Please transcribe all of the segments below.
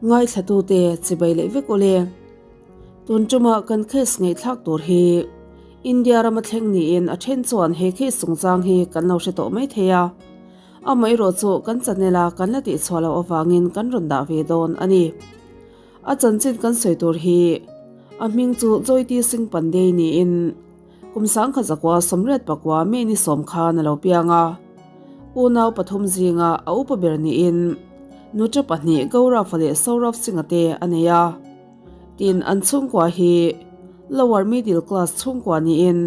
Ngaithlatute chibai leh vek ule. Tun tuma kan case ngaihthlak tur hi India rama thleng niin a then chuan he case chungchang hi kan lo hre tawh mai thei a. Amaherawh chu kan channel a kan la tihchhuah loh avangin kan rawn dah ve dawn a ni. A chanchin kan sawi tur hi a hming chu Joyti Singh Pandey niin kum 1918 May ni sawm khan a lo piang a. Unau pathum zinga a upa ber niin nuṭa pahnih Gaurav leh Saurav Singh-a te a nei a. Tin, an chhungkua hi lower middle class chhungkua niin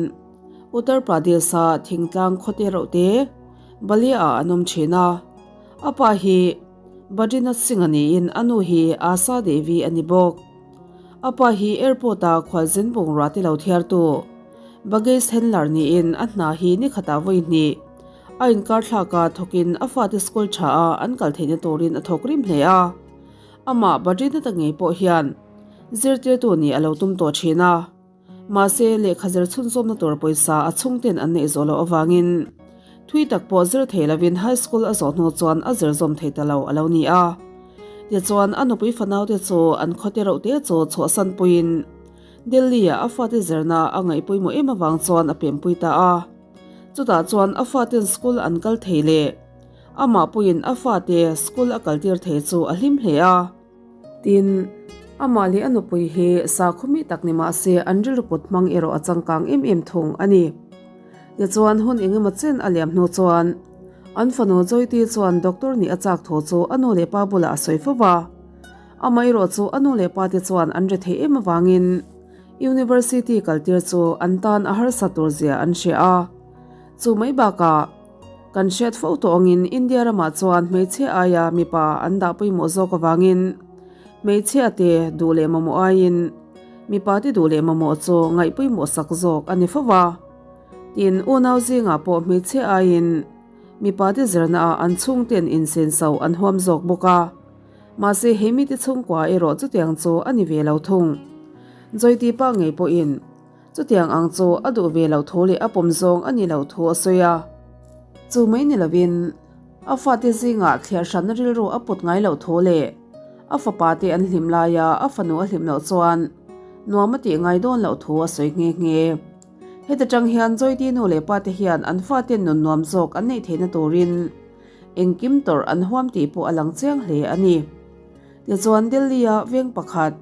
Uttar Pradesh-a thingtlang khawte reuh te Ballia-ah an awm thin a. A pa hi Badrinath Singh-a niin a nu hi Asha Devi a ni bawk. A pa hi airport-a khualzin bungrua te lo thiartu baggage handler niin a hna hi ni khatah vawi hnih a inkar thlak a, thawkin a fate school tha a an kal theihna turin a thawk rim hle a. Amah Badrinath-a ngei pawh hian zirtirtu nih a lo tum tawh thin a. Mahse, lehkha zir chhunzawmna tur pawisa a chhungten an neih zawh loh avangin thui tak pawh zir thei lovin high school a zawh hnu chuan a zir zawm thei ta lo a lo ni a. Tichuan, a nupui fanaute chu an khawte reuh te chu chhuahsan puiin Delhi-ah a fate zirna a ngaih pawimawh em avang chuan a pempui ta a. Chutah chuan a faten school an kal thei leh amah puiin a fate school a kaltir thei chu a hlim hle a. Tin, amah leh a nupui hi sakhaw mi tak ni mah se an rilru put hmang erawh a changkang em em thung a ni. Tichuan hun eng emaw chen a liam hnu chuan an fanu Joyti chuan doctor nih a chak thu chu a nu leh pa bulah a sawi fo va. Amah erawh chu a nu leh pa te chuan an rethei em avangin University kaltir chu an tan a harsa tur zia an hria a. Chu mai bakah Kan hriat fo tawh angin India ramah chuan hmeichhia aia mipa an dah pawimawh zawk avangin hmeichhia te duh leh mamawh aiin mipa te duh leh mamawh chu ngaih pawimawh sak zawk a ni fo va. Tin, unau zingah pawh hmeichhia aiin mipa te zirna ah an chhungten insenso an huam zawk bawk a. Mahse he mite chhungkua erawh chutiang chu a ni ve lo thung. Joyti pa ngei pawhin Chutiang ang chu a duh ve loh thu leh a pawm zawng a ni loh thu a sawi a. Chu mai ni lovin, a fate zingah thliar hranna rilru a put ngai loh thu leh a fapa te an hlim laia a fanu a hlim loh chuan nuam a tih ngai dawn loh thu a sawi nghe nghe. Heta tang hian Joyti nu leh pa te hian an faten nun nuam zawk an neih theihna turin engkim tawrh an huam tih pawh a lang chiang hle a ni. Tichuan Delhi-a veng pakhat,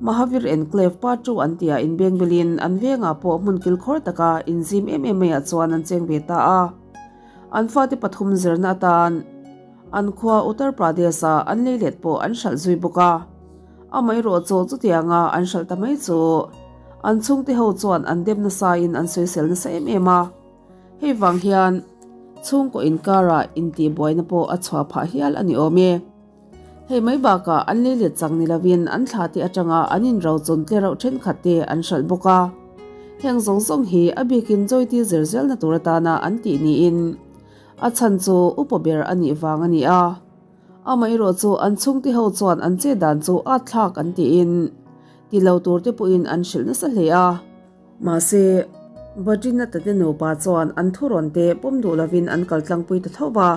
Mahavir Enclave Part 2 an tia inbeng belin an vengah pawh hmun kilkhawr taka inzim em em maiah chuan an cheng ve ta a. An fate pathum zirna atan an khua Uttar Pradesh-a an leilet pawh an hralh zui bawk a. Amaherawh chu chutianga an hralh ta mai chu an chhungte ho chuan an dem nasain an sawisel nasa em em a. Hei vang hian chhungkaw inkarah intihbuaina pawh a chhuah phah hial a ni awm e. Hei mai bakah an leilet chak ni lovin an thla te atanga an inro chun tle reuh thenkhat te an hralh bawk a. Heng zawng zawng hi a bikin Joyti zir zelna tur atana an tih niin a chhan chu upa ber a nih vang a ni a. Amaherawh chu an chhungte ho chuan an chet dan chu at thlak an tiin ti lo tur te pawhin an hrilh nasa hle a. Mahse, Badrinath-a te nupa chuan an thurawn te pawm duh lovin an kal tlangpui ta tho va.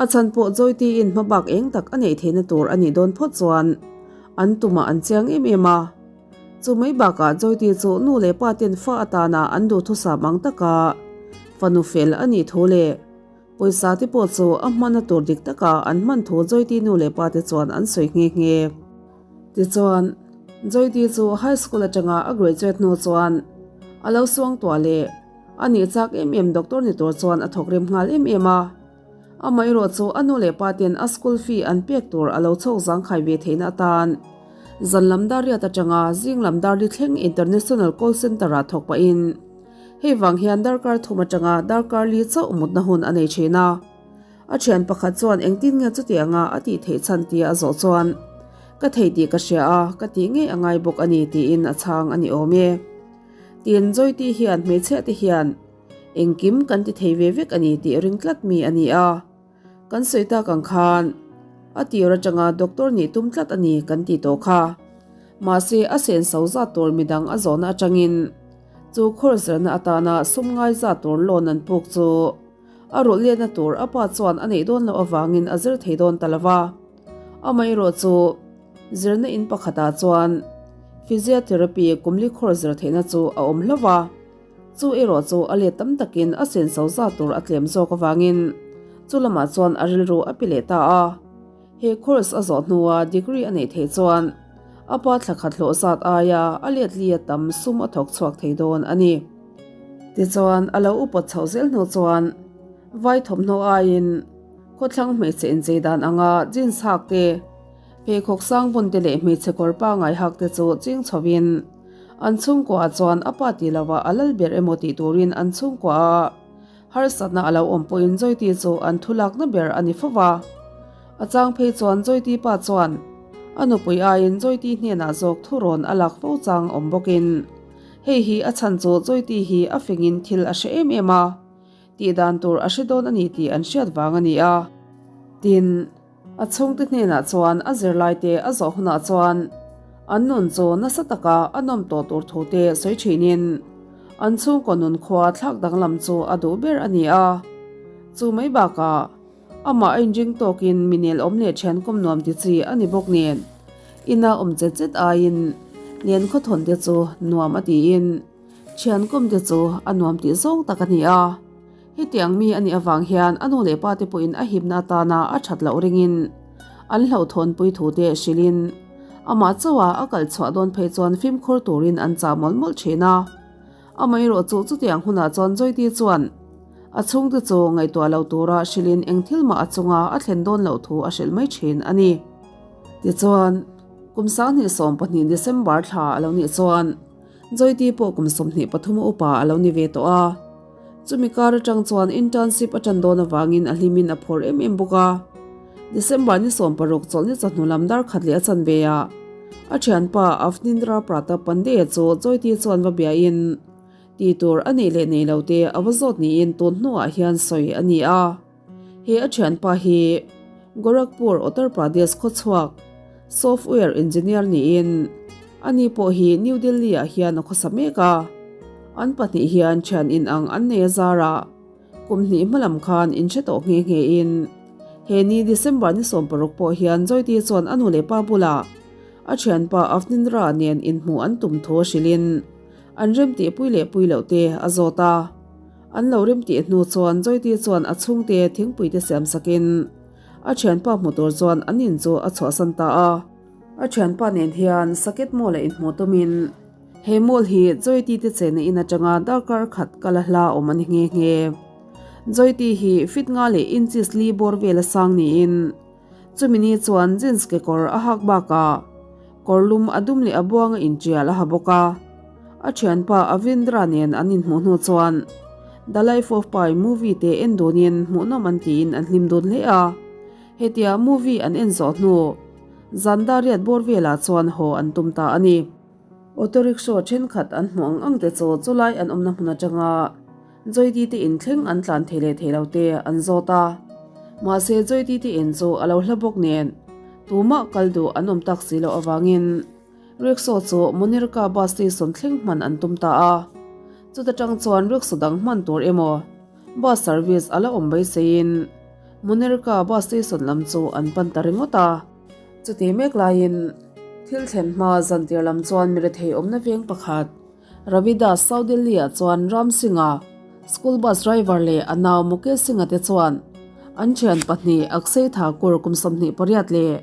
A chhan pawh Joyti-in hmabak eng tak a neih theihna tur a nih dawn phawt chuan an tumah an chiang em em a. Chu mai bakah Joyti chu nu leh pa ten fa atana an duhthusam ang taka fanu fel a nih thu leh pawisa te pawh chu a hmana tur dik taka an hman thu Joyti nu leh pa te chuan an sawi nghe nghe. Tichuan, Joyti chu high school atanga a graduate hnu chuan a lo suang tuah leh a nih chak em em doctor ni tur chuan a thawk rem nghal em em a. Amaherawh chu a nu leh pa ten a school fee an pek tur a lo chhawk zangkhai ve theihna atan zan lam dar riat atanga zing lam dar li thleng International Call Centre ah thawk pahin hei vang hian darkar thum atanga darkar li chauh mutna hun a nei thin a. A thian pakhat chuan engtin nge chutianga a tih theih chhan tia a zawh chuan, Ka thei tih ka hria a, ka tih ngei a ngai bawk a ni tiin a chhang a ni awm e. Tin, Joyti hian hmeichhia te hian engkim kan ti thei ve vek a ni tih ring tlat mi a ni a. Kan sawi tak ang khan a tir atanga doctor nih tum tlat a ni kan ti tawh kha. Mahse a senso zat tur midang a zawhna atangin chu khawr zirna atana sum ngai zat tur loan an puk chu A rawh lianna tur a pa chuan a neih dawn loh avangin a zir thei dawn ta lo va. Amaherawh chu Zirna in pakhatah chuan physiotherapy kumli khawr zir theihna chu a awm hlauh va, chu erawh chu a let tam takin a senso zat tur a tlem zawk avangin chu lamah chuan a rilru a pe leh ta a. He course a zawh hnua degree a neih theih chuan a pa thla khat hlawh zat aia a let li a tam sum a thawk chhuak thei dawn a ni. Tichuan a lo upawt chhoh zel hnu chuan vai thawmhnaw aiin khawthlang hmeichhe inchei dan anga jeans hak te, pheikhawk sang bun te leh hmeichhe kawr pangai hak te chu ching chhovin an chhungkuaah chuan a pa tih lovah a lal ber emaw tih turin an chhungkuaah Harsatna a lo awm pawhin Joyti chu an thulakna ber a ni fo va. A chang phei chuan Joyti pa chuan a nupui aiin Joyti hnenah zawk thurawn a lak fo chang awm bawkin hei hi a chhan chu Joyti hi a fingin thil a hre em em a, tih dan tur a hre dawn a ni tih an hriat vang a ni a. Tin. A chhungte hnenah chuan a zirlaite a zawh hunah chuan an nun chu nasa taka a nawm tawh tur thute sawi thinin an chhungkaw nun khua thlak danglam chu a duh ber a ni a. Chu mai bakah amah a inring tawkin mi nelawm leh thiankawm nuam ti chi a ni bawk nen ina awm chet chet aiin len khawthawn te chu nuam a tiin thiankawm te chu a nuam tih zawng tak a ni a. Hetiang mi a nih avang hian a nu leh pa te pawhin a hipna atana a that loh ringin an hlauhthawnpui thu te hrilhin amah chauha a kal chhuah dawn phei chuan fimkhur turin an chah mawlh mawlh thin a. Amaherawh chu chutiang hunah chuan Joyti chuan a chhungte chu ngaihtuah lo tura hrilhin eng thil mah a chunga a thlen dawn loh thu a hrilh mai thin a ni. Tichuan, kum 2012 December thla a lo nih chuan Joyti pawh kum 23 upa a lo ni ve tawh a. Chumi kar atang chuan internship a tan dawn avangin a hlimin a phawrh em em bawk a. December ni 16 chawlhni chawhnu lam dar khat leh a chan ve a, a thianpa Avnindra Pratap Pandey chu Joyti chuan va biain tih tur a neih leh nei lo te a va zawt niin tun hnuah hian sawi a ni a. He a thianpa hi Gorakhpur, Uttar Pradesh khawchhuak software engineer niin ani pawh hi New Delhi-ah hian a khawsa mek a. An pahnih hian thian inang an nei a zarah kum hnih hmalam khan inhre tawh nghe nghein he ni December ni 16 pawh hian Joyti chuan a nu leh pa bulah a thianpa Avnindra nen inhmuh an tum thu a hrilhin an remtihpui leh pui loh te a zawt a. An lo remtih hnu chuan Joyti chuan a chhungte thingpui te siam sakin a thianpa hmu tur chuan an in chu a chhuahsan ta a. A thianpa nen hian Saket Mall-a inhmuh tumin he mall hi Joyti te chenna in atanga darkar khat kal a hla awm a ni nghe nghe. Joyti hi fit nga leh inches li bawr vel a sang niin chumi ni chuan jeans kekawr a hak bakah kawr lum a dum leh a buanga intial a ha bawk a. A thianpa Avindra nen an inhmuh hnu chuan The Life of Pi movie te en dunin hmuhnawm an tiin an hlim dun hle a. Hetia movie an en zawh hnu zan dar riat bawr velah chuan haw an tum ta a ni. Auto rickshaw thenkhat an hmuh ang ang te chu chulai an awmna hmun atanga Joyti te in thleng an tlan thei leh thei lo te an zawt a. Mahse Joyti te in chu a lo hla bawk nen tumah kal duh an awm tak si loh avangin Rickshaw chu Munirka bus station thleng hman an tum ta a. Chuta tang chuan rickshaw dang hman tur emaw bus service a la awm beiseiin Munirka bus station lam chu an pan ta ringawt a. Chuti mek laiin thil thlen hma zantir lam chuan mirethei awmna veng pakhat Ravidas South Delhi-ah chuan Ram Singh-a school bus driver leh a nau Mukesh Singh-a te chuan an thian pahnih Akshay Thakur kum 28 leh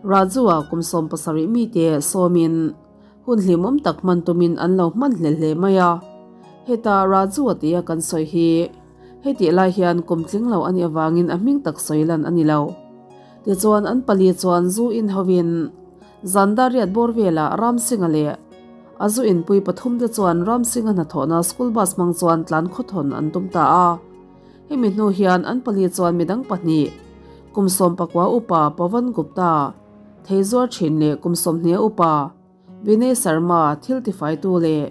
Raju-a kum 17 mite sawmin hun hlimawm tak hman tumin an lo hman hlel hle mai a. Heta Raju-a tia kan sawi hi hetih lai hian kum tling lo a nih avangin a hming tak sawi lan a ni lo. Tichuan an pali chuan zu in hovin zan dar riat bawr velah Ram Singh-a leh a zu inpui pathum te chuan Ram Singh-a hnathawhna school bus hmang chuan tlan khawthawn an tum ta a. Hemi hnu hian an pali chuan midang pahnih kum 19 upa Pawan Gupta, thei zuar thin leh kum 20 upa Vinay Sharma thil tifaitu leh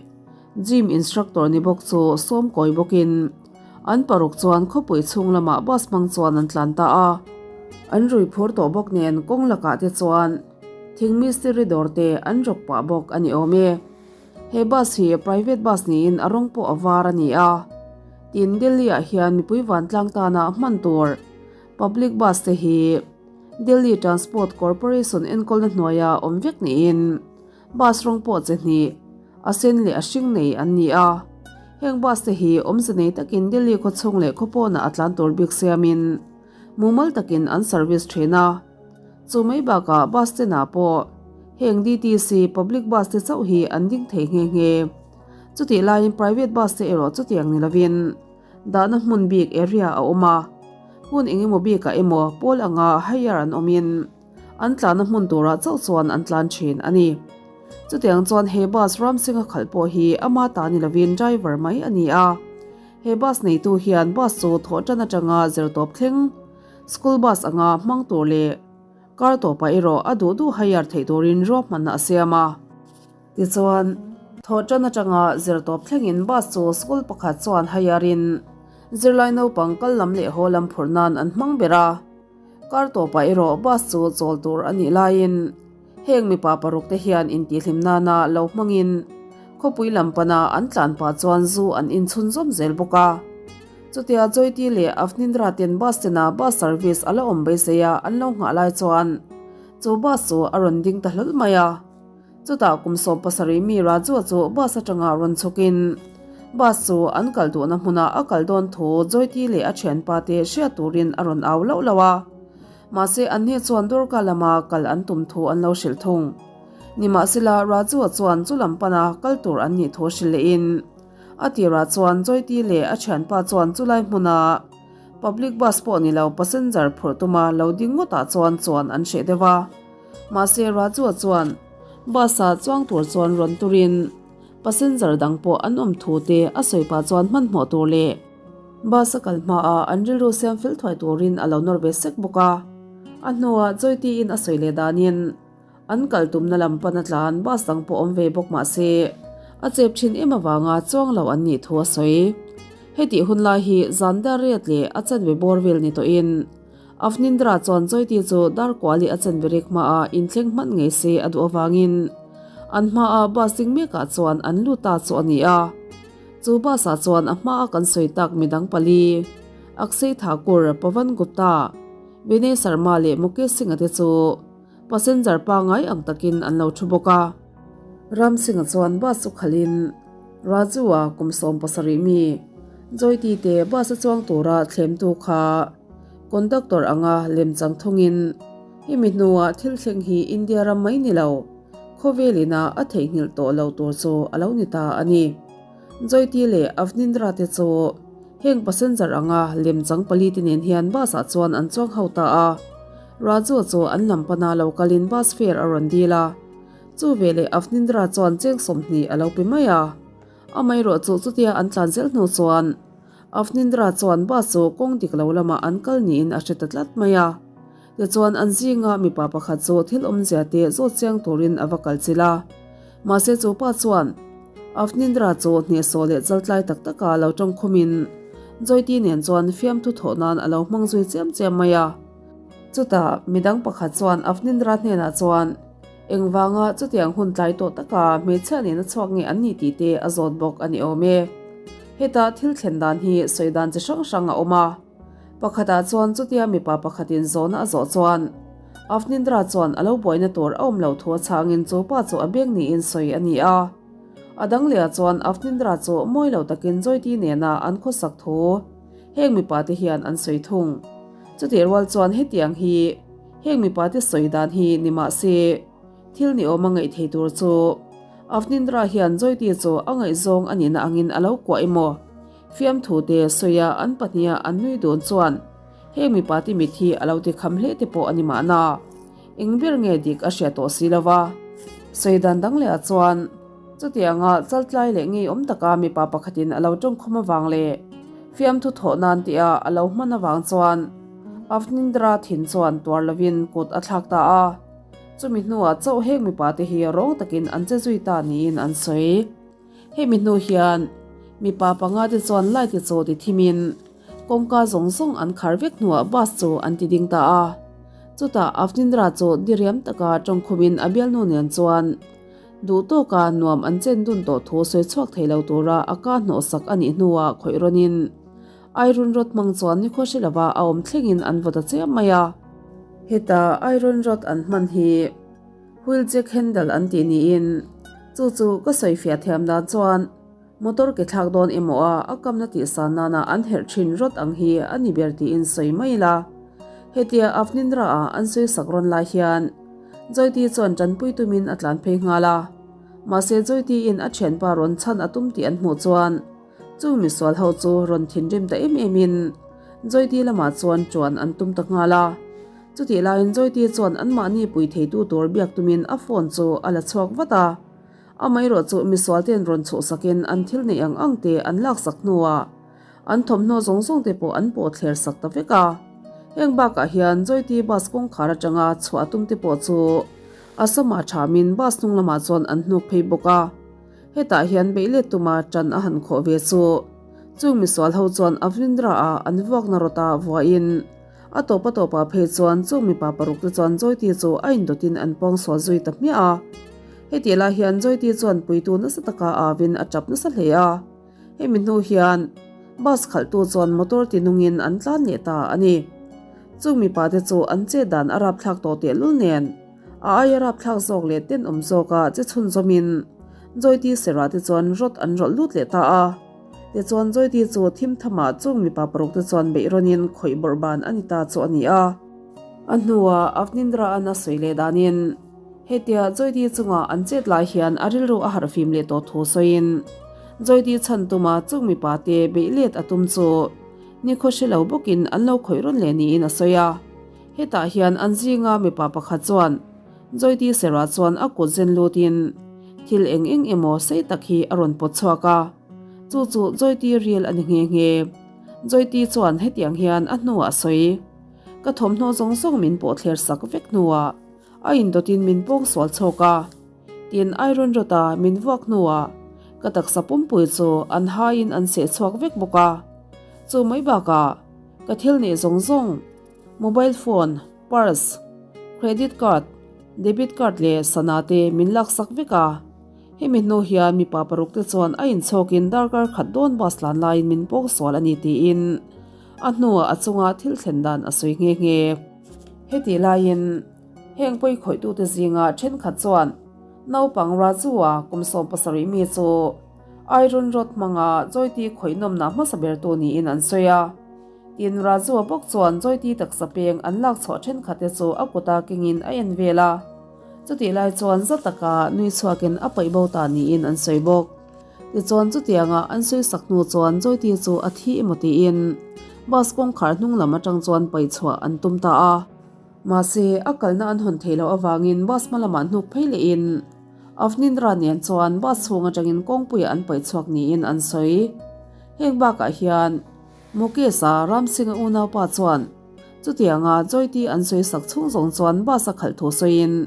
gym instructor ni bawk chu sawm kawi bawkin an paruk chuan khawpui chhung lamah bus hmang chuan an tlan ta a. An rui phur tawh bawk nen kawng lakah te chuan thing mistiri dawr te an rawk pah bawk a ni awm e. He bus hi private bus niin a rawng pawh a var a ni a. Tin Delhi ah hian mipui vantlang tana hman tur public bus te hi. Delhi Transport Corporation enkawlna hnuaia awm vek niin bus rawng pawh che hnih, a sen leh a hring nei an ni a. Heng bus te hi awmze nei takin Delhi khawchhung leh khawpawnah a tlan tur bik siamin mumal takin an service thin a. Chu mai bakah bus stand ah pawh heng DTC public bus te chauh hi an ding thei nghe nghe. Chutih laiin private bus te erawh chutiang ni lovin dahna hmun bik area a awm a, hun eng emaw bikah emaw pawl anga hire an awmin an tlanna hmun turah chauh chuan an tlan thin a ni. Chutiang chuan he bus Ramsingh-a khalh pawh hi ama ta ni lovin driver mai a ni a, he bus neitu hian bus chu thawh tan atanga zir tawp thleng School bus anga hmang tur leh kar tawpah erawh a duh duh hire theih turin ruahmanna a siam a. Tichuan, thawhṭan aṭanga zir tawp thlengin bus chu school pakhat chuan hire in zirlai naupang kal lam leh haw lam phurh nan an hmang ber a. Kar tawpah erawh bus chu chawl tur a nih laiin heng mipa paruk te hian intihhlim nana lo hmangin khawpui lam pana an tlan pah chuan zu an inchhunzawm zel bawk a. Chutia Joyti leh Avnindra ten bus stand-a bus service a la awm beisei a an lo nghah lai chuan chu bus chu a rawn ding ta hlawl mai a. Chutah kum 70 mi Rajua chu bus atanga rawn chhukin bus chu an kal duhna hmuna a kal dawn thu Joyti leh a thianpa te hriat turin a rawn au lauh lauh a. Mahse anni chuan Durga lama kal an tum thu an lo hrilh thung. Nimahsela Rajua chuan chu lam pana kal tur an nih thu hrilh lehin A tirah chuan Joyti leh a thianpa chuan chulai hmuna public bus pawh ni lo passenger phurh tuma lo ding ngawtah chuan chuan an hreh deuh a. Mahse Rajua chuan bus ah chuang tur chuan rawn turin passenger dang pawh an awm thu te a sawi pah chuan hmanhmawh tur leh bus a kal hmaah an rilru siam fel thuai turin a lo nawr ve sek bawk a. A hnuah Joyti in a sawi leh danin An kal tumna lam pana tlan bus dang pawh awm ve bawk mah se, a chep thin em avanga chuang lo an nih thu a sawi. Hetih hun lai hi zan dar riat leh a chanve bawr vel ni tawhin Avnindra chuan Joyti chu dar kuali a chanve rek hmaah inthleng hman ngei se a duh avangin an hmaa bus ding mekah chuan an lut ta chu a ni a. Chu bus ah chuan a hmaa kan sawi tak midang pali, Akshay Thakur, Pawan Gupta, Vinay Sharma leh Mukesh Singh-a te chu Passenger pangai ang takin an lo thu bawk a. Ram Singh-a chuan bus chu khalhin Raju-a kum 70 mi Joyti te bus a chuang tura thlemtu kha conductor anga lemchang thungin hemi hnuah thil thleng hi India ram mai ni lo, khawvel ina a theihnghilh tawh lo tur chu a lo ni ta a ni. Joyti leh Avnindra te chu Heng passenger anga lemchang pali te nen hian bus ah chuan an chuang ho ta a. Raju chu an lam pana lo kalin bus fare a rawn dil a. Chu veleh Avnindra chuan cheng 20 a lo pe mai a. Amaherawh chu chutia an tlan zel hnu chuan Avnindra chuan bus chu kawng dik lo lamah an kal niin a hre ta tlat mai a. Tichuan an zinga mipa pakhat chu thil awmzia te zawt chiang turin a va kal chilh a. Mahse chu pa chuan Avnindra chu hnehsawh leh chaltlai tak taka lo tawngkhumin Joyti nen chuan fiamthu thawh nan a lo hmang zui chiam chiam mai a. Chutah midang pakhat chuan Avnindra hnenah chuan engvanga chutiang hun tlai tawh taka hmeichhia nena chhuak nge an nih tih te a zawt bawk a ni awm e. Heta thil thlen dan hi sawi dan chi hrang hrang a awm a. Pakhatah chuan chutia mipa pakhatin zawhna a zawh chuan Avnindra chuan a lo buaina tur a awm lo thu a chhangin chu pa chu a beng niin sawi a ni a. A dang lehah chuan Avnindra chu mawi lo takin Joyti nena an khawsak thu heng mipa te hian an sawi thung. Chutih rual chuan hetiang hi heng mipa te sawi dan hi ni mah se thil ni awm a ngaih thei tur chu Avnindra hian Joyti chu a ngaihzawng a nihna angin a lo kuah emaw Fiamthu te sawi a an pahniha an nui dawn chuan heng mipa te mit hi a lo ti kham hle te pawh a ni mahna. Eng ber nge dik a hria tawh si lo va. Sawi dan dang leh ah chuan chutianga chaltlai leh ngeiawm taka mipa pakhatin a lo tawngkhawm avang leh fiamthu thawh nan tia a lo hman avang chuan Avnindra thin chuan tuar lovin kut a thlak ta a. Chumi hnuah chauh heng mipa te hi rawng takin an che zui ta niin an sawi. Hemi hnu hian mipa panga te chuan light te chu ti thimin kawngka zawng zawng an khar vek hnuah bus chu an ti ding ta a. Chutah Avnindra chu diriam taka tawngkhumin a bialnu nen chuan duh tawka nuam an chen dun tawh thu sawi chhuak thei lo tura a ka hnawhsak a nih hnuah khawih rawnin Iron rod hmang chuan nikhaw hre lova a awm thlengin an vaw ta chiam mai a. Heta iron rod an hman hi wheel jack handle an tih niin chu chu ka sawifiah thiam dan chuan motor ke thlak dawn emaw a a kamna tihsan nana an herh thin rod ang hi a ni ber tiin sawi mai ila. Hetia Avnindra a an sawisak rawn lai hian Joyti chuan tanpui tumin a tlan phei nghal a. Mahse Joyti in a thianpa rawn chhan a tum tih an hmuh chuan Chung misual ho chu rawn thinrim ta em em in Joyti lamah chuan chuan an tum ta nghal a. Chutih laiin Joyti chuan anmahni pui theitu tur biak tumin a phone chu a la chhuak vat a. Amaherawh chu misual ten rawn chhuhsakin an thil neih ang ang te an laksak hnuah an thawmhnaw zawng zawng te pawh an pawh thler sak ta vek a. Heng bakah hian Joyti bus kawngkhar atanga chhuah a tum te pawh chu a samah thamin bus hnung lamah chuan an hnuk phei bawk a. Hetah hian beih let tuma ṭan a han khawh ve chu. Chung misual ho chuan Avindra-a an vuakna rawta vuahin a tawp a tawpah phei chuan chung mipa paruk te chuan Joyti chu a indawtin an pawngsual zui ta hmiah a. Hetih lai hian Joyti chuan puitu nasa taka avin a ṭap nasa hle a. Hemi hnu hian bus khalhtu chuan motor ti nungin an tlan leh ta a ni. Chung mipa te chu an chet dan a rapthlak tawh tehlul nen a aia rapthlak zawk leh tenawm zawka che chhunzawmin Joyti Serah te chuan rawt an rawlh lut leh ta a. Tichuan Joyti chu thim thamah chung mipa paruk te chuan beih rawnin khawih bawrh ban a ni ta chu a ni a. A hnuah Avnindra an a sawi leh danin hetia Joyti chunga an chet lai hian a rilru a harhfim leh tawh thu sawiin Joyti chhan tuma chung mipa te beih let a tum chu nikhaw hre lo bawkin an lo khawih rawn leh niin a sawi a. Hetah hian an zinga mipa pakhat chuan Joyti Serah chuan a kut zen lutin thil eng eng emaw sei tak hi a rawn pawt chhuak a, chu chu Joyti ril a ni nghe nghe. Joyti chuan hetiang hian a hnuah a sawi, Ka thawmhnaw zawng zawng min pawh thler sak vek hnuah a indawtin min pawng sual chhawk a, tin iron rod-a min vuak hnuah ka taksa pumpui chu an haiin an seh chhuak vek bawk a, chu mai bakah ka thil neih zawng zawng, Mobile phone, purse, credit card, debit card leh sana te min laksak vek a. Hemi hnu hian mipa paruk te chuan a inchhawkin darkar khat dawn bus tlan laiin min pawng sual a ni tiin a hnuah a chunga thil thlen dan a sawi nghe nghe. Hetih laiin heng pawi khawihtute zinga thenkhat chuan naupang Raju-a kum 17 mi chu iron rod hmanga Joyti khawihnawmna hmasa bertu niin an sawi a. Tin, Raju-a bawk chuan Joyti taksa peng an lak chhuah thenkhat te chu a kuta kengin a en vel a. Chutih lai chuan za taka nui chhuakin a paih bo ta niin an sawi bawk. Tichuan chutianga an sawi sak hnu chuan Joyti chu a thi emaw tiin bus kawngkhar hnung lam atang chuan paih chhuah an tum ta a. Mahse, a kalna an hawn theih loh avangin bus hma lamah hnuk phei lehin Avnindra nen chuan bus chhung atangin kawngpuiah an paih chhuak niin an sawi. Heng bakah hian. Mukesh-a Ramsingh-a unaupa chuan chutianga Joyti an sawi sak chhung zawng chuan bus a khalh thu sawiin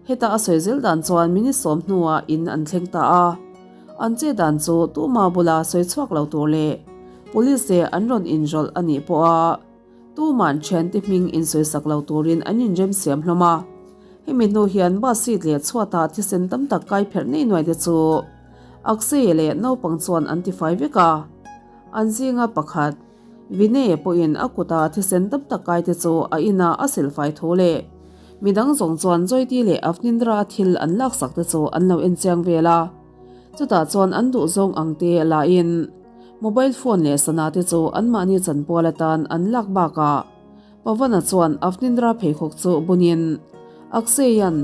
heta a sawi zel dan chuan minute sawm hnuah in an thleng ta a. An che dan chu tuma bula sawi chhuak lo tur leh police te an rawn inrawlh a nih pawha tuma'n thiante hming insawi sak lo turin an inrem siam hlawm a. Hemi hnu hian bus seat leh chhuatah thisen tam tak kai pherh nei nuai te chu Akshay leh naupang chuan an tifai vek a. An zinga pakhat, Vinay pawhin a kuta thisen tam tak kaite chu a inah a silfai thu leh midang zawng chuan Joyti leh Avnindra thil an laksak te chu an lo enchiang vel a. Chutah chuan an duhzawng ang te lahin mobile phone leh sana te chu anmahni chanpual atan an lak bakah Pavana chuan Avnindra pheikhawk chu bunin Akshay-a'n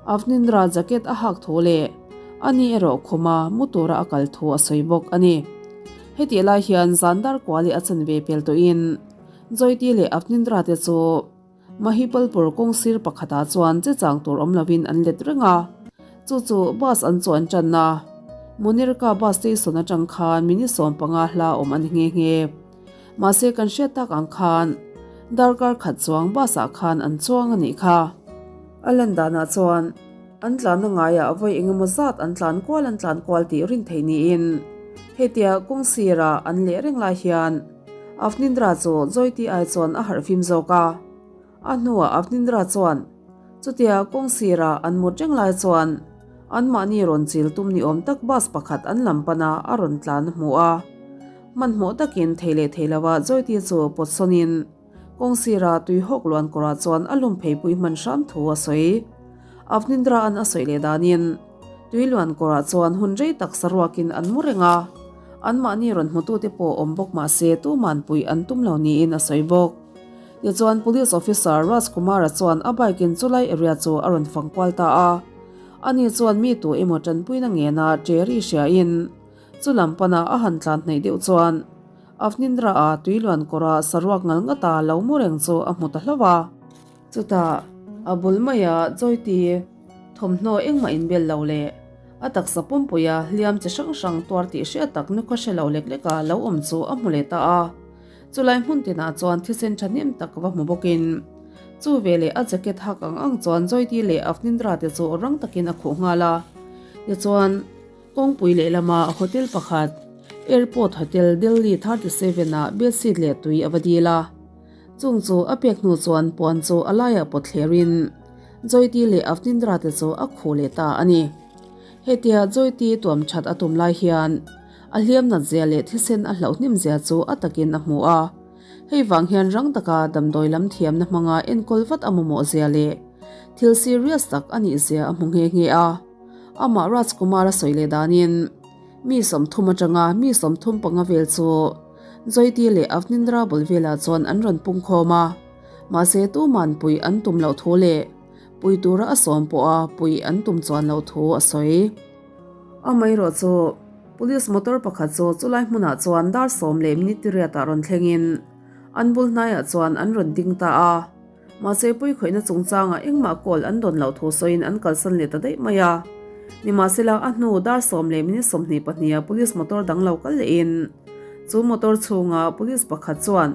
Avnindra jacket a hak thu leh ani erawh khuma mu tura a kal thu a sawi bawk a ni. Hetih lai hian zan dar kuali a chan ve pel tawhin Joyti leh Avnindra te chu Mahipalpur kawng sir pakhatah chuan che chang tur awm lovin an let reng a, chu chu bus an chuan tanna Munirka bus station atang khan minute 15 hla awm a ni nghe nghe. Mahse kan hriat tak ang khan darkar khat chuang bus ah khan an chuang a nih kha. A lan danah chuan an tlanna ngaiah vawi engemaw zat an tlan kual an tlan kual tih rin theih niin hetia kawng sirah an leh reng lai hian Avnindra chu Joyti ai chuan a harhfim zawk a. A hnuah Avnindra chuan chutia kawng sirah an mut reng lai chuan anmahni rawn chil tum ni awm tak bus pakhat an lam pana a rawn tlan a hmu a. Hmanhmawh takin thei leh thei lova Joyti chu pawt sawnin. Kawngsira tui hawk luan kawrah chuan a lum pheipui hman hram thu a sawi. Avnindra'an a sawi leh danin, tui luan kawrah chuan hun rei tak saruakin an mu reng a, anmahni rawn hmutute pawh awm bawk mah se tuman puih an tum lo niin a sawi bawk. Tichuan Police Officer Raj Kumar-a chuan a bike-in chulai area chu a rawn fang kual ta a. Ani chuan mi tu emaw tanpuina ngena Cherry hriain chu lam pana a han tlan hnaih deuh chuan Avnindra-a tui luan kawra saruak ngal ngata lo mu reng chu a hmu ta hlauh a. Chutah a bul maia Joyti thawmhnaw engmah inbel lo leh a taksa pumpuia hliam chi hrang hrang tuar tih hriat tak nukha hre lo lek leka lo awm chu a hmu leh ta a. Chulai hmun tinah chuan thisen thahnem tak va hmu bawkin chu veleh a jacket hak ang ang chuan Joyti leh Avnindra te chu rang takin a khuh nghal a. Tichuan. Kawngpui lehlama hotel pakhat, Airport Hotel, Delhi 37 ah bedsheet leh tui a va dil a. Chung chu a pek hnu chuan puan chu a laiah pawt thlerin Joyti leh Avnindra te chu a khuh leh ta a ni. Hetia Joyti tuam that a tum lai hian a hliam nat zia leh thisen a hlauh hnim zia chu a takin a hmu a. Hei vang hian rang taka damdawi lam thiamna hmanga enkawl vat a mamawh zia leh thil serious tak a nih zia a hmu nghe nghe a. Amah Rajkumar a sawi leh danin mi 30 atanga mi 35 vel chu Joyti leh Avnindra bul velah chuan an rawn pung khawm a, mahse tuman puih an tum loh thu leh pui tura a sawm pawha puih an tum chuan loh thu a sawi. Amaherawh chu Police motor pakhat chu chulai hmunah chuan dar sawm leh minute riatah rawn thlengin an bul hnaiah chuan an rawn ding ta a. Mahse puikhawihna chungchangah engmah call an dawn loh thu sawiin an kalsan leh ta daih mai a. Nimahsela a hnu dar sawm leh minute 22 ah police motor dang lo kal lehin chu motor chhunga police pakhat chuan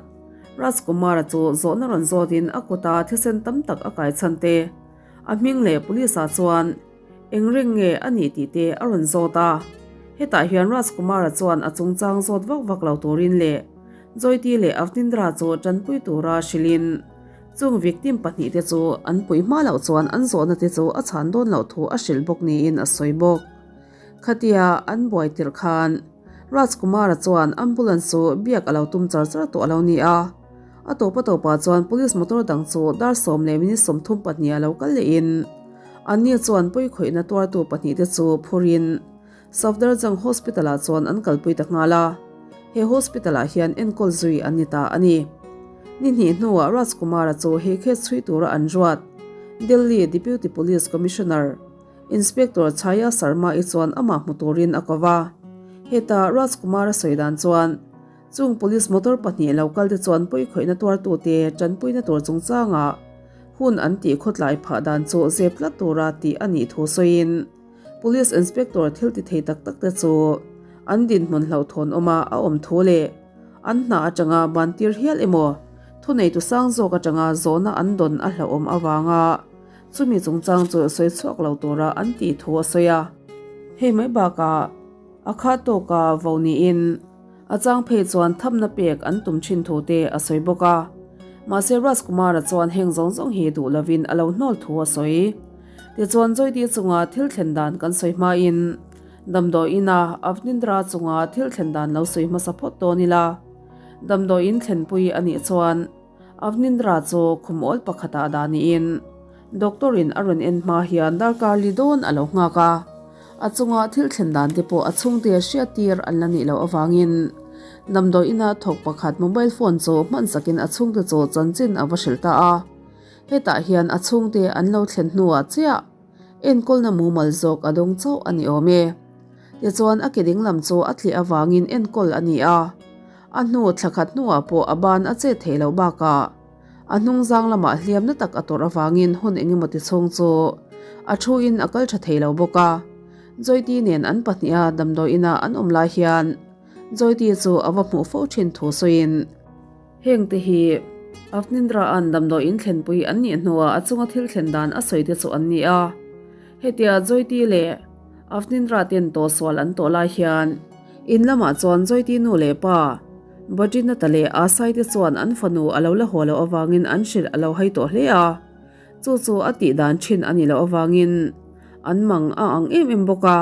Rajkumar-a chu zawhna rawn zawtin a kuta thisen tam tak a kai chhan te, a hming leh police-ah chuan eng ring nge a nih tih te a rawn zawt a. Hetah hian Rajkumar-a chuan a chungchang zawt vak vak lo turin leh Joyti leh Avnindra chu tanpui tura hrilhin chung victim pahnihte chu an puih hma loh chuan an zawhna te chu a chhan dawn loh thu a hrilh bawk niin a sawi bawk. Khatia an buai tirh khan Rajkumar-a chuan ambulance chu biak a lo tum char char tawh a lo ni a. A tawp a tawpah chuan police motor dang chu dar sawm leh minute 32 a lo kal lehin anni chuan pawikhawihna tuartu pahnihte chu phurin Safdarjung Hospital ah chuan an kalpui ta nghal a, he hospital ah hian enkawl zui an ni ta a ni. Ni hnih hnuah Rajkumar-a chu he case chhui tura an ruat Delhi Deputy Police Commissioner, Inspector Chhaya Sharma-i chuan amah hmu turin a ko va. Heta Rajkumar-a sawi dan chuan chung police motor pahnih lo kal te chuan pawikhawihna tuartute tanpuina tur chungchangah hun an tih khawtlai phah dan chu zep tlat tura tih a nih thu sawiin, Police Inspector thil ti thei tak tak te chu an dinhmun hlauhthawn awma a awm thu leh an hna atanga ban tir hial emaw thuneitu sang zawk atanga zawhna an dawn a hlauhawm avanga chumi chungchang chu sawi chhuak lo tura an tih thu a sawi a. Hei mai bakah a khat tawka vo niin A chang phei chuan thamna pek an tum thin thu te a sawi bawk a. Mahse Rajkumar-a chuan heng zawng zawng hi duh lovin a lo hnawl thu a sawi. Tichuan Joyti chunga thil thlen dan kan sawi hmain damdawiin-a Avnindra chunga thil thlen dan lo sawi hmasa phawt dawn ila. Damdawiin thlenpui a nih chuan Avnindra chu khum awl pakhatah dah niin Doctor-in a rawn en hma hian darkar li dawn a lo nghak a, a chunga thil thlen dan te pawh a chhungte hriattir an la nih loh avangin damdawi ina thawk pakhat mobile phone chu hman sakin a chhungte chu chanchin a va hrilh ta a. Hetah hian a chhungte an lo thlen hnuah chiah enkawlna mumal zawk a dawng chauh a ni awm e. Tichuan a ke dinglam chu a tliah avangin enkawl a ni a, a hnu thla khat hnuah pawh a ban a chet theih loh bakah A hnungzang lamah hliamna tak a tawrh avangin hun engemaw ti chhung chu a thu in a kal tha thei lo bawk a. Joyti nen an pahniha damdawi ina an awm lai hian Joyti chu a va hmuh fo thin thu sawiin, Heng te hi Avnindra'an damdawi in thlenpui an nih hnuah a chunga thil thlen dan a sawi te chu an ni a. Hetia Joyti leh Avnindra ten tawhsual an tawh lai hian in lamah chuan Joyti nu leh pa Badrinatha leh Asai te chuan an fanu a lo la haw loh avangin an hrilh a lo hai tawh hle a, chu chu a tih dan thin a nih loh avangin an mang a ang em em bawk a.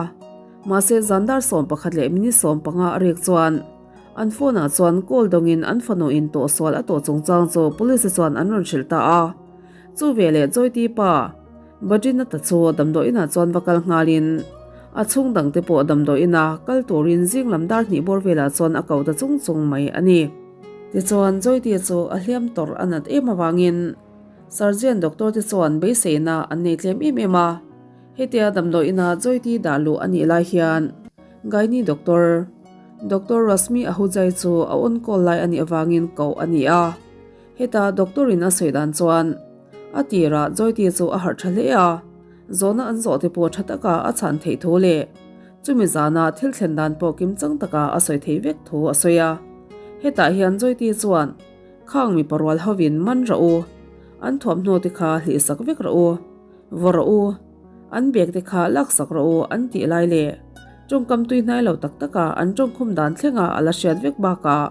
Mahse zan dar 11 leh minute 15 a rek chuan An phone ah chuan call dawngin an fanu in tawhsual a tawh chungchang chu police te chuan an rawn hrilh ta a. Chu veleh Joytee pa Badrinath-a chu damdawiin ah chuan va kal nghalin a chhung dangte pawh damdawiin a kal turin zing lam dar hnih bawr velah chuan a ko ta chung chung mai a ni. Tichuan Joytee chu a hliam tawrh a nat em avangin Surgeon doctor te chuan beiseina an nei tlem em em a. Hetia damdawiin ah Joytee dah luh a nih lai hian Gynae doctor Doctor Rashmi Ahujai chu a on call lai a nih avangin koh a ni a. Heta doctor in a sawi dan chuan a tirah Joytee chu a harh tha hle a, zawhna an zawh te pawh tha taka a chhan theih thu leh chumi zana thil thlen dan pawh kimchang taka a sawi thei vek thu a sawi a. Hetah hian Joytee chuan khang mipa rual hovin man rawh u, an thuamhnaw te kha hlihsak vek rawh u, vaw rawh u, An bag te kha laksak rawh u an tih lai leh tawngkam tui hnai lo tak taka an tawngkhum dan thlenga a la hriat vek bakah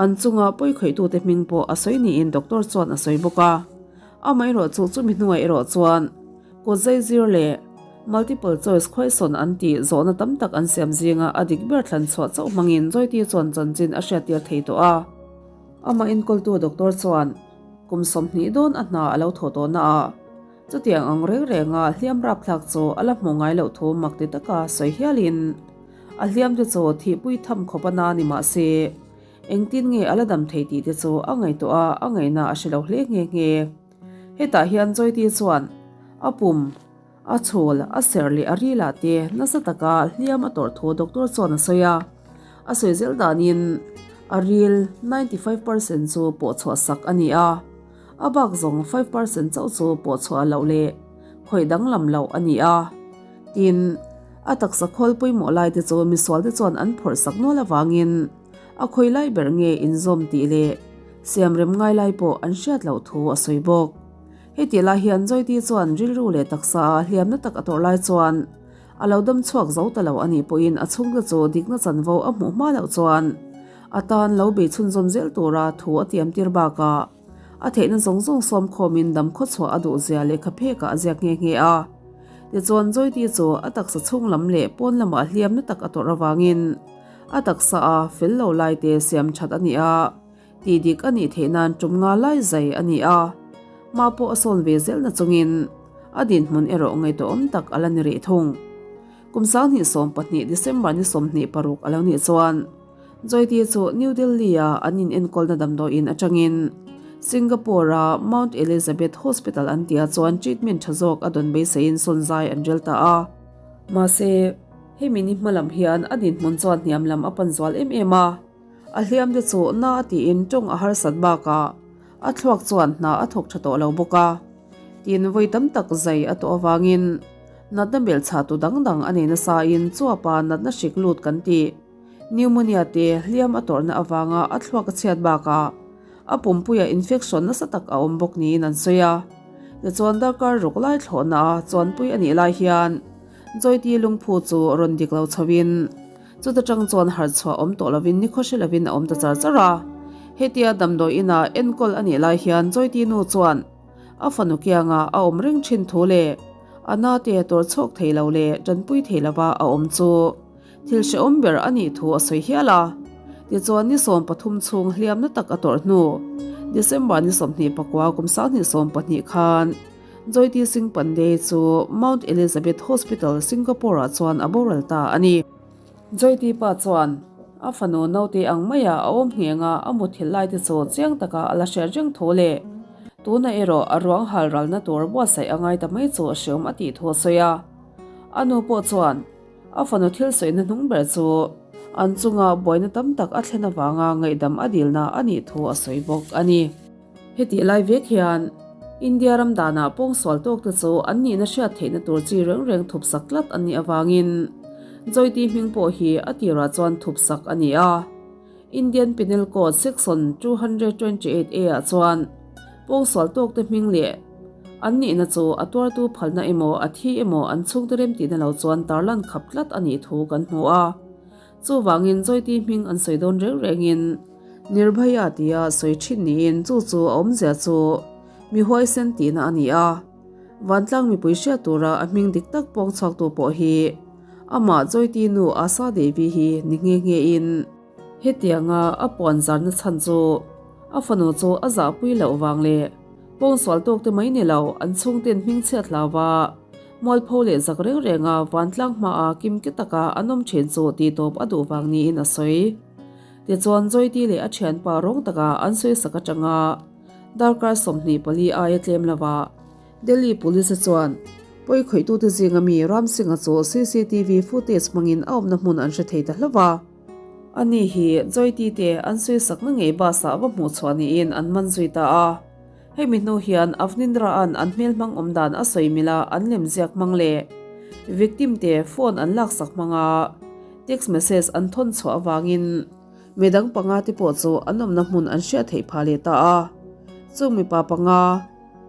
an chunga pawi khawihtute hming pawh a sawi niin doctor chuan a sawi bawk a. Amaherawh chu chumi hnuai erawh chuan kut zai zir leh multiple choice question an tih zawhna tam tak an siam zinga a dik ber thlan chhuah chauh hmangin Joytee chuan chanchin a hriattir thei tawh a. Amah enkawltu doctor chuan kum 20 dawn a hna a lo thawh tawh naah Chutiang ang reng renga hliam rapthlak chu a la hmu ngai loh thu mak ti taka sawi hialin a hliam te chu thihpui tham khawp a na ni mah se, engtin nge a la dam thei tih te chu a ngaihtuah a, a ngaihna a hre lo hle nghe nghe. Hetah hian Joytee chuan a pum, a chhul, a serh leh a rilah te nasa taka hliam a tawrh thu doctor chuan a sawi a, a sawi zel danin a ril 95 percent chu pawhchhuah sak a ni a. A bak zawng 5% chauh chu pawh chhuah loh leh khawih danglam loh a ni a. Tin, a taksa khawl pawimawh lai te chu misual te chuan an phawrh sak nual avangin a khawi lai ber nge inzawm tih leh siamrem ngai lai pawh an hriat loh thu a sawi bawk. Heti lai hian Joytee chuan rilru leh taksa ah hliamna tak a tawrh lai chuan a lo dam chhuak zo ta lo a nih pawhin a chhungte chu dikna chanvo a hmuh hma loh chuan a tan lo bei chhunzawm zel tura thu a tiam tir bakah A theihna zawng zawng sawm khawmin dam khawchhuah a duh zia lehkha phekah a ziak nghe nghe a. Tichuan Joytee chu a taksa chhung lam leh pawn lamah hliamna tak a tawrh avangin a taksa a fel lo lai te siam that a ni a, tih dik a nih theih nan tum nga lai zai a ni a. Hma pawh a sawn ve zel na chungin a dinhmun erawh ngaihtuahawm tak a la ni rih thung. Kum 2012 December ni 26 a lo nih chuan Joytee chu New Delhi-a an inenkawlna damdawiin atangin Singapore-a Mount Elizabeth Hospital an tihah chuan treatment tha zawk a dawn beiseiin sawn zai an rel ta a. Mahse, hemi ni hma lam hian a dinhmun chuan hniam lam a pan zual em em a. A hliam te chu na a tiin tawng a harsat bakah a thluak chuan hna a thawk tha tawh lo bawk a. Tin, vawi tam tak zai a tawh avangin natna belchhahtu dang dang a nei nasain chuapa natna hrik lut kan tih. Pneumonia te hliam a tawrhna avanga a thluak a chhiat bakah a pumpuiah infection nasa tak a awm bawk niin an sawi a. Tichuan darkar ruk lai thlawhna a chuanpui a nih lai hian Joytee lungphu chu rawn dik lo chhoin chuta tang chuan harh chhuah awm tawh lovin nikhaw hre lovin a awm ta char char a. Hetia damdawi inah enkawl a nih lai hian Joytee nu chuan a fanu kianga a awm reng thin thu leh a nate tawrh chhawk thei lo leh tanpui thei lova a awm chu Thil hrehawm ber a nih thu a sawi hial a. Tichuan ni 13 chhung hliamna tak a tawrh hnu, December ni 29 kum 2012 khan Joytee Singh Pandey chu Mount Elizabeth Hospital, Singapore-ah chuan a boral ta a ni. Joytee pa chuan a fanu naute ang maia a awm ngheng a, a muthilh lai te chu chiang taka a la hriat reng thu leh tuna erawh a ruang hal ralna tur buatsaih a ngai ta mai chu a hreawm a tih thu a sawi a. A nu pawh chuan A fanu thil sawina hnung ber chu an chunga buaina tam tak a thlen avanga ngaihdam a dilna a nih thu a sawi bawk a ni. Hetih lai vek hian India ram danah pawngsual tawkte chu an nihna hriat theihna tur chi reng reng thupsak tlat an nih avangin Joytee hming pawh hi a tirah chuan thupsak a ni a. Indian Penal Code Section 228 A ah chuan pawngsual tawkte hming leh an nihna chu a tuartu phalna emaw a thi emaw an chhungte remtihna lo chuan tarlan khap tlat a nih thu kan hmu a. Chuvangin Joytee hming an sawi dawn reng rengin Nirbhaya tia sawi thin niin chu chu a awmzia chu mi huaisen tihna a ni a. Vantlang mipui hriat tura a hming dik tak pawng chhuaktu pawh hi amah Joytee nu Asha Devi hi ni nghe nghe in. Hetianga a puan zarna chhan chu a fanu chu a zahpui loh vang leh pawngsual tawk te mai ni lo an chhungten hmingchhiat hlauva mualpho leh zak reng renga vantlang hmaa kimki taka an awm thin chu tihtawp a duh vang niin a sawi. Tichuan Joyti leh a thianpa rawng taka an sawisak atanga darkar 24 aia tlem lova Delhi Police chuan pawi khawihtute zinga mi Ram Singh-a chu CCTV footage hmangin a awmna hmun an hre thei ta hlauh a. Ani hi Joyti te an sawisakna ngei bus ah va hmuh chhuah niin an man zui ta a. Hemi hnu hian Avnindra-a'n an hmelhmang awm dan a sawi mila an lemziak hmang leh victim te phone an laksak hmanga text message an thawn chhuah avangin midang panga te pawh chu an awmna hmun an hriat theih phah leh ta a. Chung mipa panga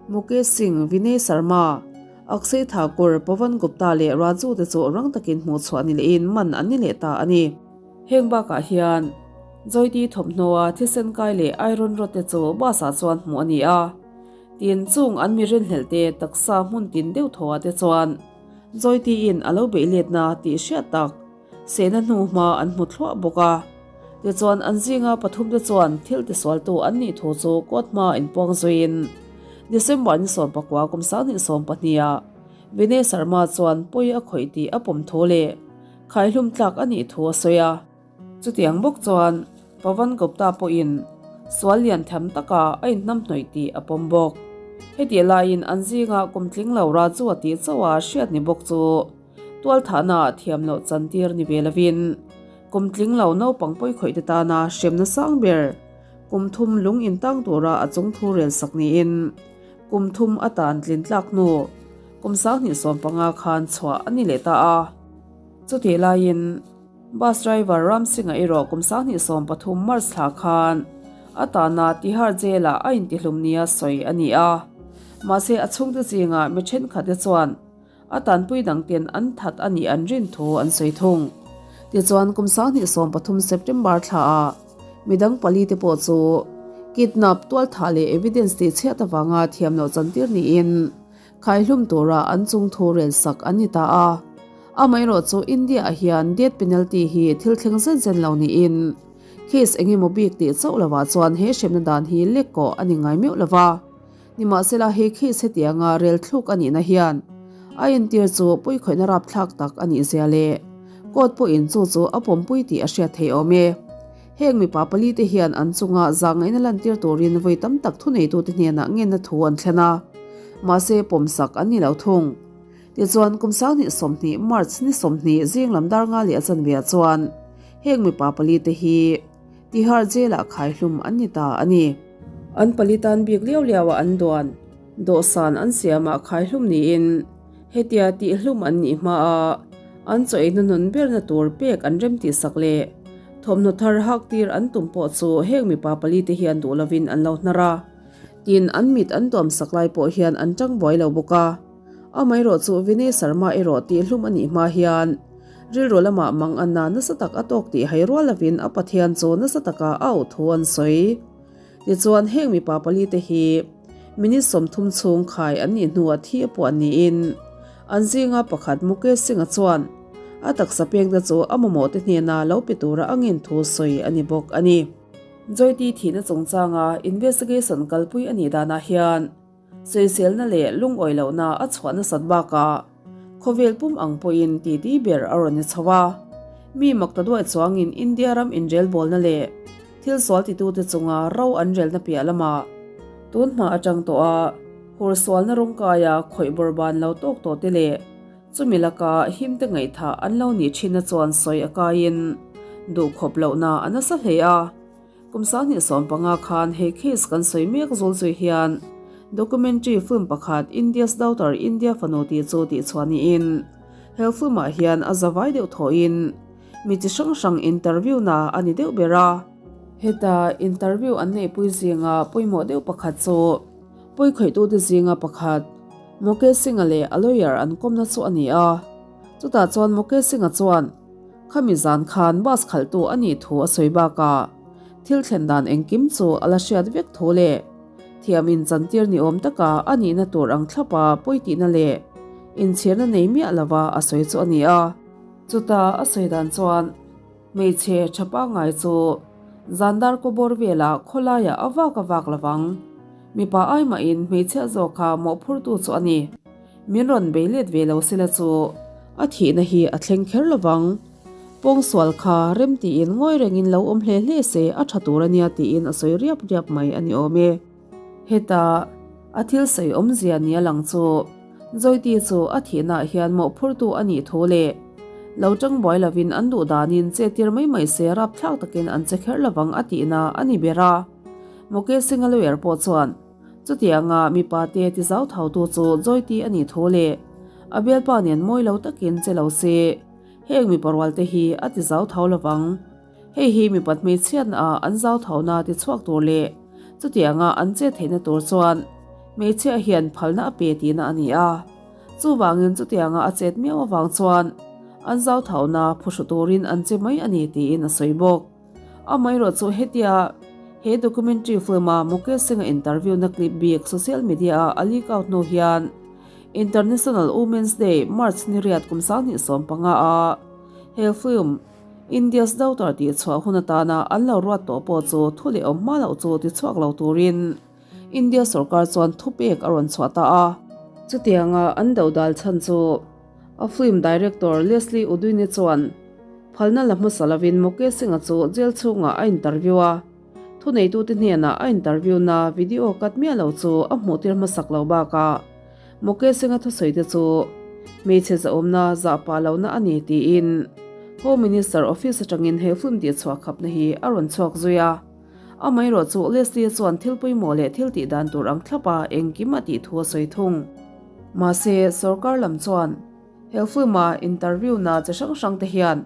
Mukesh Singh, Vinay Sharma, Akshay Thakur, Pawan Gupta leh Raju te chu rang takin hmuh chhuah ni lehin man an ni leh ta a ni. Heng bakah hian Joyti thawmhnawa thisen kai leh iron rod te chu bus ah chuan hmuh a ni a. Tin, chung an mi rinhlelh te taksa hmun tin deuh thaw ah te chuan Joyti in a lo beih letna tih hriat tak sehna hnu hma an hmu thluah bawk a. Tichuan an zinga pathum te chuan thil tisualtu an nih thu chu court hma inpuang zuiin December ni 19 kum 2012 ah Vinay Sharma chuan pawi a khawih tih a pawm thu leh Khaihlum tlak a nih thu a sawi a. Chutiang bawk chuan Pawan Gupta pawhin sual lian tham taka a inhnamhnawih tih a pawm bawk. Hetih laiin an zinga kum tling lo Raju a tih chauh a hriat ni bawk chu tualthahna ah thiam loh chantir ni ve lovin kum tling lo naupang pawikhawih te tana hremna sang ber kum thum lung intang tura a chung thu rel sak niin kum thum atan tlin tlak hnu kum 2015 khan chhuah a ni leh ta a. Chutih laiin bus driver Ram Singh-a erawh kum 2013 March thla khan a tana Tihar Jail-ah a intihlum nia sawi a ni a. Mahse a chhungte zingah mi thenkhatte chuan a tanpui dangten an that a nih an rin thu an sawi thung. Tichuan kum 2013 September thlaah midang palite pawh chu kidnap, tualthah leh evidence tihchhiat avanga thiam loh chantir niin Khaihlum tura an chung thu rel sak an ni ta a. Amaherawh chu India ah hian death penalty hi thil thleng zen zen lo niin case eng emaw bik tih chauh lovah chuan he hremna dan hi lek kawh a ni ngai meuh lova. Nimahsela he case hetianga rel thluk a nihna hian a entir chu pawikhawihna rapthlak tak a nih zia leh court pawhin chu chu a pawmpui tih a hriat thei awm e. Heng mipa palite hian an chunga zahngaihna lantir turin vawi tam tak thuneitute hnenah ngenna thu an thlen a, mahse pawmsak an ni lo thung. Tichuan, kum 2020 March ni 20 zing lam dar nga leh a chanveah chuan heng mipa palite hi Tihar Jail-ah khaihlum an ni ta a ni. An pali tan bik liau liaua an duan dawhsan an siamah khaihlum niin hetia tihhlum an nih hmaa an chaw ei hnuhnun berna tur pek an remtihsak leh thawmhnaw thar hak tir an tum pawh chu heng mipa palite hian duh lovin an lo hnar a, tin an mit an tuamsak lai pawh hian an tang buai lo bawk a. Amaherawh chu Vinay Sharma erawh tihhlum a nih hma hian rilru lamah mang anna nasa tak a tawk tih hai rual lovin a Pathian chu nasa taka a auh thu an sawi. Tichuan heng mipa palite hi minute 30 chhung khai an nih hnuah thi a puah niin an zinga pakhat Mukesh Singh-a chuan a taksa pekna chu a mamawhte hnena lo pe tura a ngen thu sawi a ni bawk a ni. Joyti thihna chungchanga investigation kalpui a nih danah hian Sawiselna leh lungawi lohna a chhuah nasat bakah khawvel pum ang pawhin titi ber a rawn ni chho a. Mi mak ta duai chuangin India ram inrelbawlna leh thil sual titute chunga ro an relna piah lamah tun hma atang tawha hur sualna rawngkaia khawih bawrban lo tawk tawh te leh chumi laka himte ngaihthah an lo nih thinna chuan sawi a kaiin duhkhawp lohna a nasa hle a. Kum 2015 khan he case kan sawi mek zul zui hian documentary film pakhat India's Daughter India Fanu tih chu tihchhuah niin he film ah hian a zavai deuh thawhin mi chi hrang hrang interview na a ni deuh ber a. Heta interview an neihpui zinga pawimawh deuh pakhat chu pawikhawih-tute zinga pakhat Mukesh Singh-a leh a lawyer an kawmna chu a ni a. Chutah chuan Mukesh Singh-a chuan Khami zan khan bus khalhtu a nih thu a sawi bakah thil thlen dan engkim chu a la hriat vek thu leh thiam inchantir ni awm taka a nihna tur ang thlapa pawitihna leh inchhirna nei miah lova a sawi chu a ni a. Chuta a sawi dan chuan. Hmeichhe tha pangngai chu zan dar kaw bawr velah khawlaiah a vak a vak lovang. Mipa ai mahin hmeichhia zawk kha mawhphurtu chu a ni. Min rawn bei let ve lo sela chu a thihna hi a thleng kher lovang. Pawngsual kha rem tiin ngawi rengin lo awm hle hle se a tha tur a nia tiin a sawi riap riap mai a ni awm e. Heta a thil sawi awmzia nia lang chu Joyti chu a thihnaah hian mawhphurtu a nih thu leh lo tang buai lovin an duh danin che tir mai mai se rapthlak takin an che kher lovang a tihna a ni ber a. Mukesh Singh-a lawyer pawh chuan chutianga mipa te ti zau thautu chu Joyti a nih thu leh a bialpa nen mawi lo takin che lo se heng mipa rualte hi a ti zau thau lovang. Hei hi mipat hmeichhiatna ah an zau thauna ti chhuak tur leh chutianga an che theihna tur chuan hmeichhia hian phalna a pe tihna a ni a. Chuvangin chutianga a chet miau avang chuan an zau thauna phuhru turin an che mai a ni tiin a sawi bawk. Amaherawh chu hetia he documentary film-a Mukesh Singh-a interview-na clip bik social media-a a leak out hnu hian International Women's Day March ni riat kum 2015 a he film India's Daughter tih chhuah hun atana an lo ruat tawh pawh chu thu leh awm hma loh chu ti chhuak lo turin India sorkar chuan thupek a rawn chhuah ta a. Chutianga an dodal chhan chu a film director Leslie Udwin-i chuan phalna la hmasa lovin Mukesh Singh-a chu jail chhungah a interview a, thuneitute hnenah a interview-na video cut miah lo chu a hmuhtir hmasak lo bakah Mukesh Singh-a thusawi te chu hmeichhe zahawmna zah pah lohna a ni tiin Home Minister office atangin he film tih chhuah khapna hi a rawn chhuak zui a. Amaherawh chu Leslie chuan thil pawimawh leh thil tih dan tur ang thlapa engkim a tih thu a sawi thung. Mahse, sorkar lam chuan he film-a interview-na chi hrang hrang te hian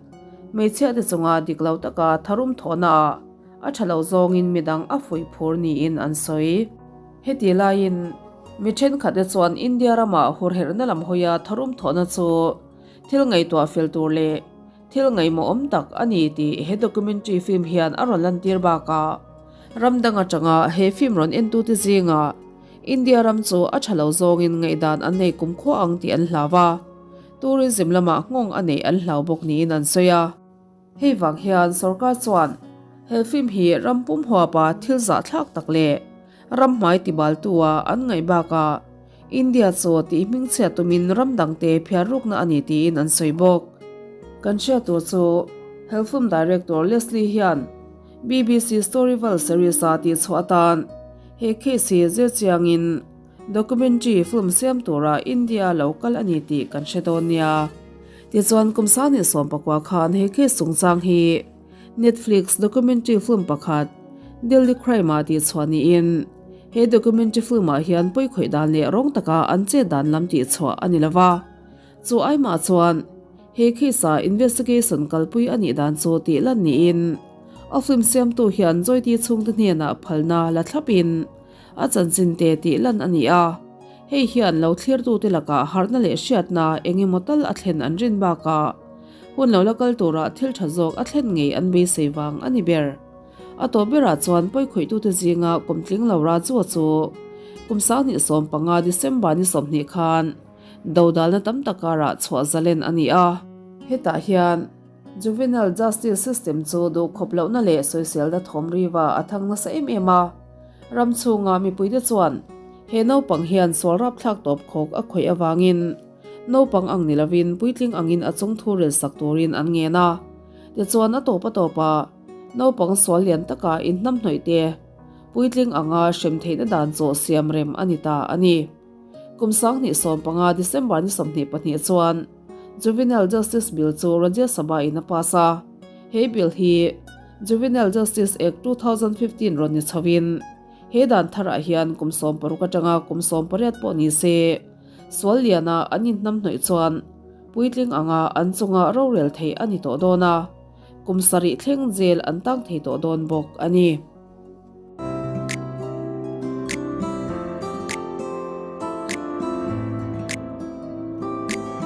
hmeichhia te chunga dik lo taka tharum thawhna ah a tha lo zawngin midang a fuih phur niin an sawi. Heti laiin mi thenkhatte chuan India rama hurherhna lam hawia tharum thawhna chu thil ngaihtuah fel tur leh thil ngaihmawhawm tak a ni tih he documentary film hian a rawn lantir bakah ram dang atanga he film rawn entute zingah India ram chu a tha lo zawngin ngaihdan an nei kumkhua ang tih an hlau a, tourism lamah nghawng a neih an hlau bawk niin an sawi a. Hei vang hian sorkar chuan he film hi ram pum huapa thil zahthlak tak leh ram hmai tibaltua an ngaih bakah India chaw tih hmingchhiat tumin ram dangte phiar rukna a ni tiin an sawi bawk. Kan hriat tur chu he film director Leslie hian BBC Storyval series-a tihchhuah atan he case hi zir chiangin Documentary film siam tura India lo kal a ni tih kan hre dawn nia. Tichuan kum sangni 14 khan he case chungchang hi Netflix documentary film pakhat Delhi Crime ah tihchhuah niin he documentary film ah hian pawikhawih dan leh rawng taka an chet dan lam tihchhuah a ni lova. Chu aimah chuan he case ah investigation kalpui a nih dan chu tih lan niin a film siamtu hian Joyti chhungte hnenah phalna la thlapin A chanchin te tih lan a ni a, hei hian lo thlirtute lakah harhna leh hriatna eng emaw tal a thlen an rin bakah hun lo la kal turah thil tha zawk a thlen ngei an beisei vang a ni ber. A tawp berah chuan pawikhawih-tute zinga kum tling lo Rajua chu kum 2015 December ni 20 khan dodalna tam tak karah chhuah zalen a ni a. Hetah hian Juvenile Justice System chu duhkhawp lohna leh sawiselna thawm riva a thang nasa em em a. Ram chhunga mipuite chuan he naupang hian sual rapthlak tawp khawk a khawih avangin naupang ang ni lovin puitling angin a chung thu rel sak turin an ngen a. Tichuan a tawp a tawpah naupang sual lian taka inhnamhnawih te puitling anga hrem theihna dan chaw siam rem a ni ta a ni. Kum 2015 December ni 22 chuan Juvenile Justice Bill chu Rajya Sabha in a pass a, he bill hi Juvenile Justice Act 2015 rawn ni chhoin he dan tharah hian kum 16 atanga kum 18 pawh ni se sual liana an inhnamhnawih chuan puitling anga an chunga rorel theih a ni tawh dawn a, kum sarih thleng jail an tang thei tawh dawn bawk a ni.